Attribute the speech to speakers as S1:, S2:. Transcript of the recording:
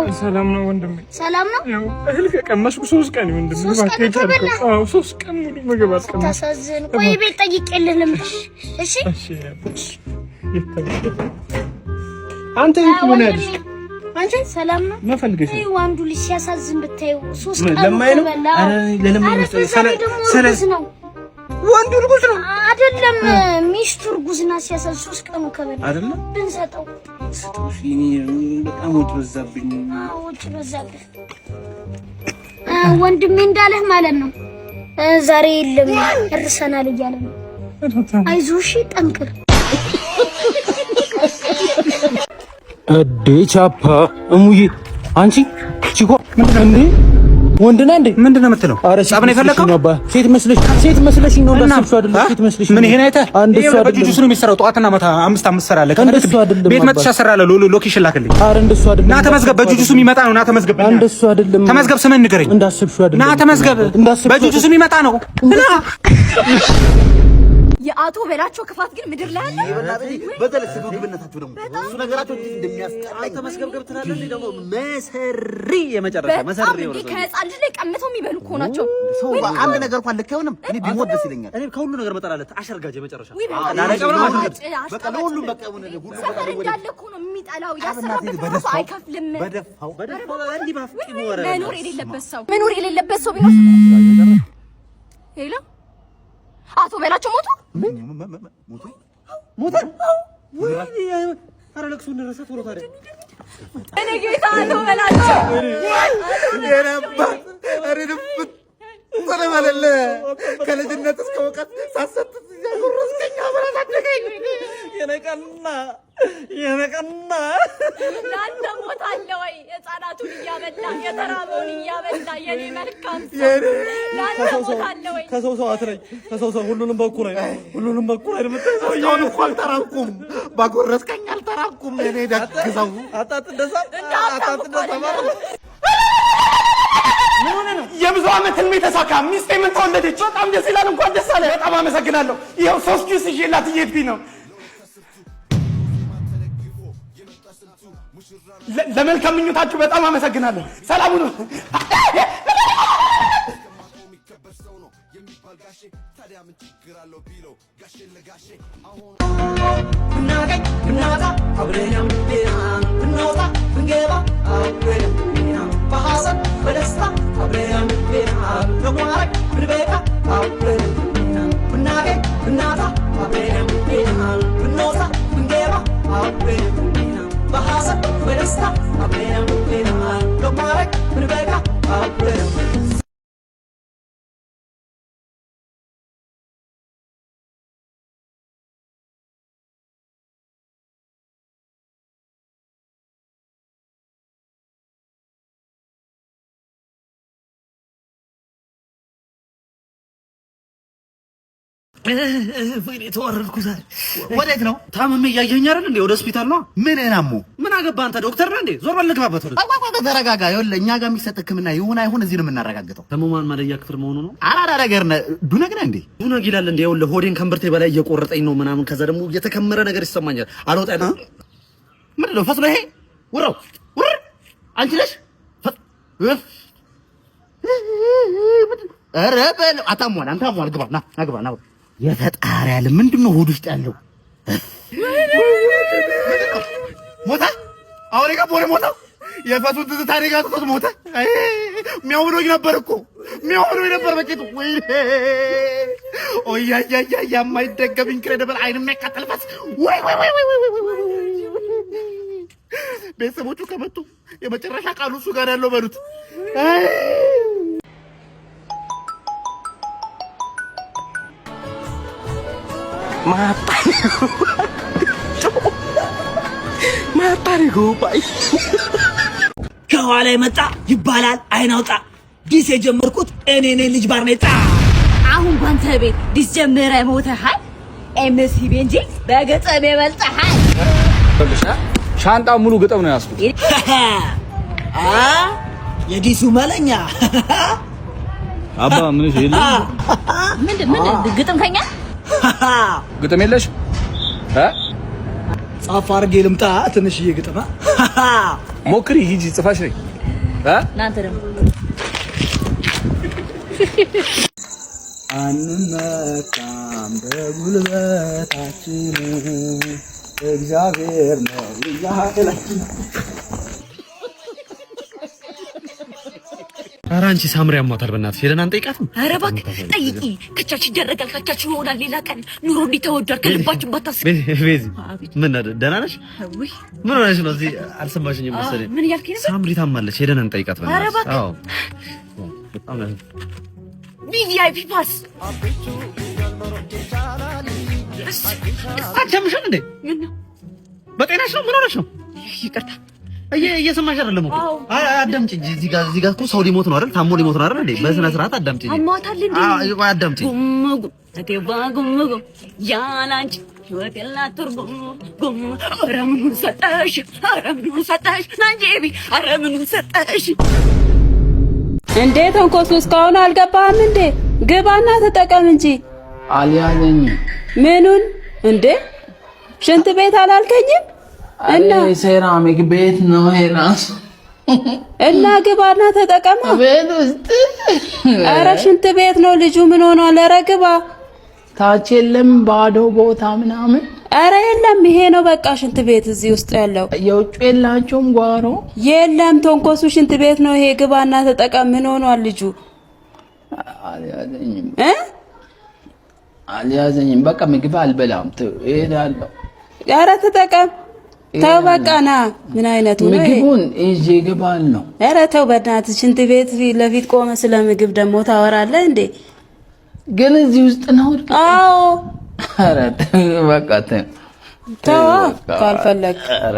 S1: የመጣው?
S2: ሰላም ነው ወንድሜ።
S1: ሰላም ነው።
S2: ያው እህል ከቀመስኩ 3 ቀን ወንድሜ።
S1: 3 ቀን ከበላህ?
S2: አዎ፣ 3 ቀን ሙሉ ምግብ አልቀመስኩም።
S1: ታሳዝን። ቆይ ቤት ጠይቄልህ ልምጣ። እሺ።
S2: እሺ። አንተ የት ነው ያለሽ?
S1: አንቺ ሰላም ነው?
S2: ምን ፈልገሽ ነው?
S1: ይሄ ወንዱ ልጅ ሲያሳዝን ብታዩ። 3 ቀን
S3: ለማኝ ነው?
S1: ከበላ።
S3: ኧረ ለለማኝ
S1: ኧረ
S3: መስሎኝ።
S1: በዛ ላይ ደግሞ እርጉዝ ነው።
S3: ወንዱ እርጉዝ ነው?
S1: አይደለም፣ ሚስቱ እርጉዝ ናት። ሲያሳዝን 3 ቀኑ ከበላ።
S3: አይደለም?
S1: ብንሰጠው።
S3: ስጠው። እኔ በጣም ወጪ በዛብኝ።
S1: አዎ፣ ወጪ በዛብህ። ወንድሜ እንዳለህ ማለት ነው። ዛሬ የለም እርሰናል እያለ ነው። አይዞህ እሺ፣ ጠንክር።
S4: እዴ ቻፓ እሙዬ፣ አንቺ ቺኮ እንዴ፣ ወንድ ነህ እንዴ?
S3: ምንድን ነው የምትለው?
S4: ኧረ
S3: ጸብ ነው የፈለከው?
S4: ነው አባ፣ ሴት መስለሽኝ ነው። እንዳሰብሽው አይደለም። ሴት መስለሽኝ።
S3: ምን ይሄን አይተህ?
S4: እንደሱ አይደለም።
S3: በጁጁስ ነው የሚሰራው። ጠዋትና ማታ አምስት አምስት ሰራለህ።
S4: እንደሱ አይደለም።
S3: ቤት
S4: አባ።
S3: መጥቻ ሰራለህ። Location ላክልኝ።
S4: ኧረ እንደሱ አይደለም።
S3: ና ተመዝገብ። በጁጁስ የሚመጣ ነው። ና ተመዝገብ።
S4: እንደሱ አይደለም።
S3: ተመዝገብ። ስምህን ንገረኝ።
S4: እንዳሰብሽው አይደለም።
S3: ና ተመዝገብ።
S4: እንዳሰብሽው
S3: በጁጁስ የሚመጣ ነው። ና።
S5: የአቶ በላቸው ክፋት ግን ምድር ላይ አለ።
S6: በተለይ ስግብግብነታቸው ደግሞ እሱ ነገራቸው እንዴት እንደሚያስጠላኝ።
S7: ተመስገብገብ ትላለህ እንዴ ደግሞ? መሰሪ የመጨረሻ
S5: በጣም
S7: መሰሪ
S5: እንዴ
S7: የሆነ ሰው።
S5: ከህፃን ልጅ ላይ ቀምተው የሚበሉ እኮ ናቸው።
S6: ሰው አንድ ነገር እንኳን ልክ አይሆንም። እኔ ቢሞት ደስ ይለኛል።
S7: እኔ ከሁሉ ነገር መጠላለት አሸርጋጅ የመጨረሻ
S5: ውይ በጣም
S7: ላለቀ ብሎ ማሸርጋጅ።
S6: በቃ ለሁሉም በቃ የሆነ ሁሉም
S5: ሰፈር እንዳለ እኮ ነው የሚጠላው። ያሰራበት ራሱ አይከፍልም።
S6: በደፋው።
S7: በደፋው እንዲህ ባፍቂ ወረ።
S5: መኖር የሌለበት ሰው፣ መኖር የሌለበት ሰው ቢኖር። Hello፣ አቶ በላቸው ሞቱ።
S6: ሞቱ።
S7: ሞተ። ወይኔ፣ ኧረ ለቅሶ እንረሳ ቶሎ ታዲያ።
S5: እኔ ጌታ አቶ በላቸው።
S6: ከልጅነት እስከ እውቀት ሳሰጥት እያጎረስከኝ አብረህ አሳደገኝ።
S7: የነቀና የነቀና።
S5: ለአንተ ሞት አለ ወይ? ህፃናቱን እያበላ፣ የተራበውን እያበላ፣ የኔ መልካም ሰው፣ ለአንተ ሞት አለ ወይ?
S7: ከሰው ሰው አትለኝ። ከሰው ሰው ሁሉንም በኩል አይ፣ ሁሉንም በኩል አይ የምታይ ሰውዬ።
S6: እስካሁን እኮ አልተራብኩም፣ ባጎረስከኝ አልተራብኩም። እኔ ደግ ሰው።
S7: አጣጥ እንደዛ አጣጥ እንደዛ።
S3: የብዙ ዓመት ህልሜ ተሳካ። ሚስቴ ምን ተወለደች። በጣም ደስ ይላል። እንኳን ደስ አለ። በጣም አመሰግናለሁ። ይኸው ሶስት ጁስ ይዤላት እየሄድኩኝ ነው። ለመልካም ምኞታችሁ በጣም አመሰግናለሁ። ሰላም ሁኑ።
S8: ብናገኝ ብናጣ አብረን፣ ብንወጣ ብንገባ አብረን፣ በሐዘን በደስታ አብረን፣ ለማድረግ ብንበቃ አብረን፣ ብናገኝ ብናጣ አብረን፣ ብንወጣ ብንገባ አብረን፣ በሐዘን በደስታ አብረን፣ ለማድረግ ብንበቃ አብረን።
S7: ወይኔ ተዋረድኩ ዛሬ።
S6: ወዴት ነው?
S7: ታምሜ እያየኸኝ አይደል እንዴ? ወደ ሆስፒታል ነው።
S6: ምን እናሙ?
S7: ምን አገባ አንተ? ዶክተር ነህ እንዴ? ዞር በል፣ ልግባበት ወደ
S6: ቆይ፣ ተረጋጋ። ይኸውልህ እኛ ጋር የሚሰጥ ሕክምና ይሁን አይሁን እዚህ ነው የምናረጋግጠው።
S7: ህሙማን መለያ ክፍል መሆኑ ነው።
S6: አራዳ ነገር ነህ። ዱነግ ነህ እንዴ?
S7: ዱነግ ይላል እንዴ? ይኸውልህ ሆዴን ከእምብርቴ በላይ እየቆረጠኝ ነው ምናምን። ከዛ ደግሞ የተከመረ ነገር ይሰማኛል። አልወጣ ያለ።
S6: ምንድን ነው ፈስ ነው ይሄ? ውረው ውር አንቺ ነሽ? እፍ። ኧረ በል አታሟል፣ አንተ አሟል። ግባ፣ ና ና፣ ግባ ና። የፈጣሪ ያለ ምንድን ነው ሆድ ውስጥ ያለው? ሞተ። አሁን የገባው ሞተ። የፈሱን ትዝታ እኔ ጋር ትቶት ሞተ። አይ ሚያው ብሎኝ ነበር እኮ፣ ሚያው ብሎኝ ነበር በቂጡ። ወይኔ ኦያ ያ ያ የማይደገም incredible አይን የሚያቃጥል ፈስ። ወይ ወይ ወይ ወይ ወይ ወይ! ቤተሰቦቹ ከመጡ የመጨረሻ ቃሉ እሱ ጋር ያለው በሉት። አይ
S3: Mata. Mata nih gue.
S8: ከኋላ የመጣ ይባላል አይን አውጣ። Diss የጀመርኩት እኔ ነኝ ልጅ ባርኔጣ።
S5: አሁን ባንተ ቤት diss ጀምረህ ሞተሃል። ኤምሲ ቤንጂ በግጥም ይበልጥሃል።
S4: ሻንጣ ሙሉ ግጥም ነው ያዝኩት።
S8: አ የ diss ኡ መለኛ።
S4: አባ ምን እሺ የለም።
S5: ምንድን ምን ግጥም ከኛ?
S4: ግጥም የለሽ እ
S8: ጻፍ አድርጌ ልምጣ ትንሽዬ ግጥማ።
S2: ሞክሪ፣ ሂጂ፣ ጽፋሽ ነኝ።
S5: እናንተ ደግሞ
S8: አንመካም በጉልበታችን፣ እግዚአብሔር ነው ኃይላችን።
S7: ኧረ አንቺ ሳምሪ ያሟታል። በእናትሽ ሄደን አንጠይቃትም?
S5: ኧረ እባክህ ጠይቂ። ከቻች ይደረጋል፣ ከቻች ይሆናል። ሌላ ቀን ኑሮ እንዲህ ተወዷል። ከልባችን ባታስብ።
S7: ቤዚ ምን ደህና ነሽ? ምን ሆነሽ ነው? እዚህ አልሰማሽኝም መሰለኝ።
S5: ምን እያልከኝ ነበር?
S7: ሳምሪ ታማለች፣ ሄደን እንጠይቃት።
S5: ኧረ
S7: በእናትሽ።
S5: እባክህ።
S7: አዎ በጣም ነው።
S5: VVIP pass።
S7: አንቺ ያምሻል እንዴ?
S5: ምን ነው?
S7: በጤናሽ ነው? ምን ሆነሽ ነው?
S5: ይቅርታ።
S7: እየሰማሽ አይደለም እኮ። አይ አዳምጪ እንጂ እዚህ ጋር እኮ ሰው ሊሞት ነው አይደል? ታሞ ሊሞት ነው አይደል እንዴ? በስነ ስርዓት አዳምጪ እንጂ።
S5: አሟታል እንዴ?
S7: አዎ ቆይ አዳምጪ።
S5: ጉም ጉም እቴዋ ጉም ጉም ያላንቺ ህይወት የላት ትርጉም ጉም። ኧረ ምኑን ሰጠሽ? ኧረ ምኑን ሰጠሽ? ናንጄቢ ኧረ ምኑን ሰጠሽ?
S9: እንዴ ተንኮሱ እስካሁን አልገባህም እንዴ? ግባና ተጠቀም እንጂ።
S10: አልያዘኝም።
S9: ምኑን እንዴ? ሽንት ቤት አላልከኝም? እና
S10: ሴራሚክ ቤት ነው የራሱ።
S9: እና ግባና ተጠቀማ።
S10: ቤት ውስጥ።
S9: ኧረ ሽንት ቤት ነው ልጁ። ምን ሆኗል? ኧረ ግባ።
S10: ታች የለም ባዶ ቦታ ምናምን።
S9: ኧረ የለም፣ ይሄ ነው በቃ ሽንት ቤት እዚህ ውስጥ ያለው።
S10: የውጭ የላቸውም ጓሮ።
S9: የለም ተንኮሱ ሽንት ቤት ነው ይሄ። ግባና ተጠቀም። ምን ሆኗል ልጁ?
S10: አልያዘኝም
S9: እ
S10: አልያዘኝም። በቃ ምግብ አልበላም፣ እሄዳለሁ።
S9: ኧረ ተጠቀም። ተው በቃ ና። ምን አይነቱ ነው ይሄ?
S10: ምግቡን ይዤ እገባለሁ።
S9: ኧረ ተው በእናትህ፣ ሽንት ቤት ፊት ለፊት ቆመ ስለ ምግብ ደግሞ ታወራለህ እንዴ?
S10: ግን እዚህ ውስጥ ነው።
S9: አዎ።
S10: ኧረ ተው በቃ ተው።
S9: ተዋ ካልፈለግ።
S10: ኧረ